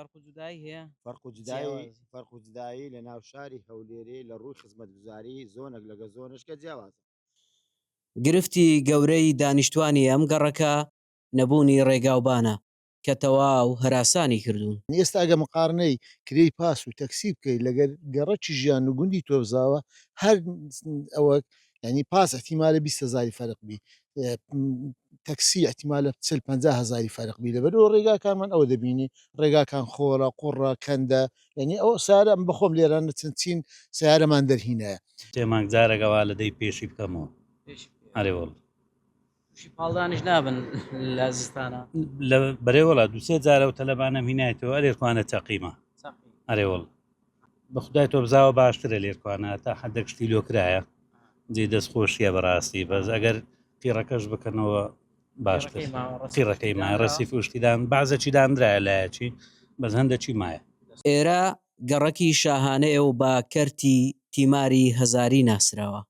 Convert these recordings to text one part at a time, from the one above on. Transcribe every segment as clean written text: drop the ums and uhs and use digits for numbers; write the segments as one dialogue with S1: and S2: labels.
S1: فەرق و جودایی هەیە؟
S2: فەرق و جودایی فەرق و جودایی لە ناو شاری هەولێرێ لە ڕووی خزمەتگوزاری زۆنێک لەگە زۆنشکە جیاوازە.
S1: گرفتی گەورەی دانیشتوانی ئەم گەڕەکە نەبوونی ڕێگاوبانە کە تەواو هەراسانی کردوون.
S3: ئێستا ئەگەر مقارنەی کرێی پاس و تەکسی بکەی لەگەر گەڕەکی ژیان و گوندی تۆپزاوە هەر ئەوە یعنی پاس احتیمالە 20 هزاری فەرق بی تەکسی احتیمالە 40 50 هزاری فەرق بی لەبەرەوە ڕێگاکانمان ئەوە دەبینی ڕێگاکان خۆڵە قوڕە کەندە یعنی ئەو سارە ئەم بەخۆم لێرانە چەند چین سیارەمان دەرهینایە.
S4: سێ مانگ جارێک ئەوا لە دەی پێشی بکەمەوە. ئەرێ وەڵ.
S1: تووشی پاڵدانیش نابن لە زستانە؟
S4: لە بەرێ وەڵا دوسێ جارە و تەلەبانەم هینایتەوە ئەرێ خوانە چەقیمە ئەرێ وەڵ بە خدای تۆبزاوە باشترە لێرکوانە تا حدێک شتی لۆ کرایە جێ دەست خۆشیە بەڕاستی بەس ئەگەر قیڕەکەش بکەنەوە باشتر قیڕەکەی مایە ڕەسیف وشتیدان بازەکی دانرایە لایەکی بەس هەندەکی مایە.
S1: ئێرە گەڕەکی شاهانەیە و بە کەرتی تیماری هەزاری ناسراوە.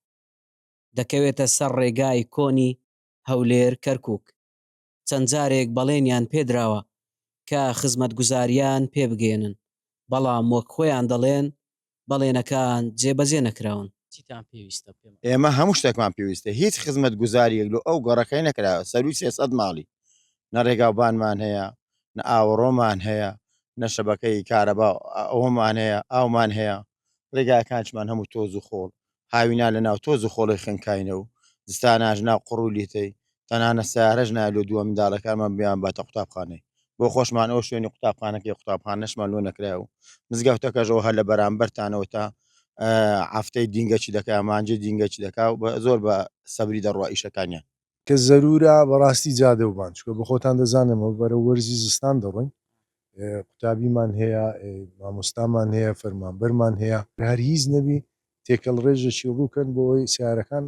S1: دەکەوێتە سەر ڕێگای کۆنی هەولێر کەرکوک، چەند جارێک بەڵێنیان پێدراوە کە خزمەتگوزاریان پێبگەیەنن، بەڵام وەک خۆیان دەڵێن بەڵێنەکان جێبەجێ نەکراون. چیتان پێویستە
S2: پێمان. ئێمە هەموو شتێکمان پێویستە، هیچ خزمەتگوزارییەک لۆ ئەو گەڕەکەی نەکراوە، سەرووی 300 ماڵی، نە ڕێگاوبانمان هەیە، نە ئاوەڕۆمان هەیە، نە شەبەکەی کارەبا ئەوەمان هەیە، ئاومان هەیە، ڕێگاکانیشمان هەموو تۆز و خۆڵ، هاوینان لە ناو تۆز و خۆڵی خنکاینە و زستانانش ناو قوڕ و لیتەی، تەنانەت سەیارەش نایە لۆ دووە منداڵەکانمان بیانباتە قوتابخانەی. بۆ خۆشمان ئەوە شوێنی قوتابخانەکەی قوتابخانەشمان لۆ نەکرایە و مزگەوتەکەش ئەوە هەر لە بەرامبەرتانەوە تا هەفتەی دینگەچی دەکا مانجی دینگەچی دەکا و زۆر بە سەبری دەڕوا ئیشەکانیان.
S3: کە زەرورە بەڕاستی جادە و بان چونکە بەخۆتان دەزانن ئەمە بەرەو وەرزی زستان دەڕۆین قوتابیمان هەیە مامۆستامان هەیە فەرمانبەرمان هەیە هەر هیچ نەبی تێکەڵ ڕێژەکی ڕووکەن بۆ ئەوەی سەیارەکان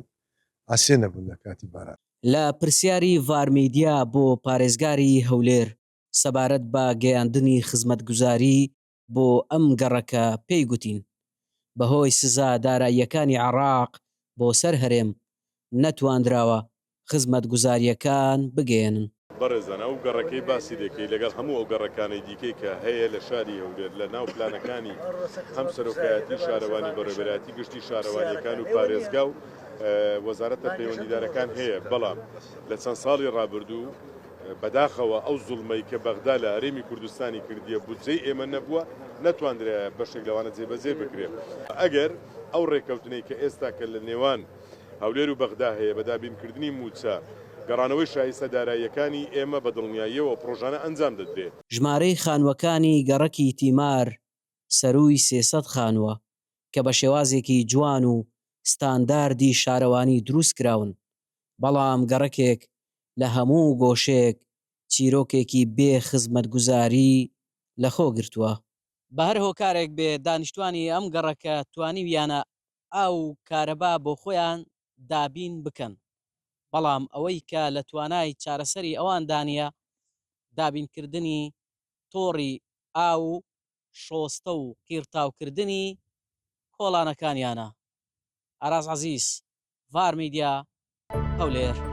S3: عاسێ نەبن لە کاتی باران.
S1: لە پرسیاری ڤار میدیا بۆ پارێزگاری هەولێر سەبارەت بە گەیاندنی خزمەتگوزاری بۆ ئەم گەڕەکە پێی گوتین، بەهۆی سزا داراییەکانی عێراق بۆ سەر هەرێم، نەتواندراوە خزمەتگوزارییەکان بگەیەنن.
S5: بەڕێزان ئەو گەڕەکەی باسی دەکەی لەگەڵ هەموو ئەو گەڕەکانەی دیکەی کە هەیە لە شاری هەولێر لە ناو پلانەکانی هەم سەرۆکایەتی شارەوانی بەڕێوەبەرایەتی گشتی شارەوانیەکان و پارێزگا و وەزارەتە پەیوەندیدارەکان هەیە بەڵام لە چەند ساڵی ڕابردوو بەداخەوە ئەو زوڵمەی کە بەغدا لە هەرێمی کوردستانی کردیە بودجەی ئێمە نەبووە نەتواندرایە بەشێک لەوانە جێبەجێ بکرێ ئەگەر ئەو ڕێککەوتنەی کە ئێستا کە لە نێوان هەولێر و بەغدا هەیە بە دابینکردنی مووچە، گەڕانەوەی شایستە داراییەکانی ئێمە بە دڵنیاییەوە ئەو پڕۆژانە ئەنجام دەدرێ.
S1: ژمارەی خانووەکانی گەڕەکی تیمار سەرووی 300 خانووە کە بە شێوازێکی جوان و ستانداردی شارەوانی دروستکراون، بەڵام گەڕەکێک لە هەموو گۆشەیەک چیرۆکێکی بێ خزمەتگوزاری لەخۆ گرتووە. بە هەر هۆکارێک بێ دانیشتوانی ئەم گەڕەکە توانیویانە ئاو و کارەبا بۆ خۆیان دابین بکەن، بەڵام ئەوەی کە لە توانای چارەسەری ئەواندا نییە دابینکردنی تۆڕی ئاو و شۆستە و قیڕتاوکردنی کۆڵانەکانیانە. ئاراس عەزیز، ڤار میدیا، هەولێر.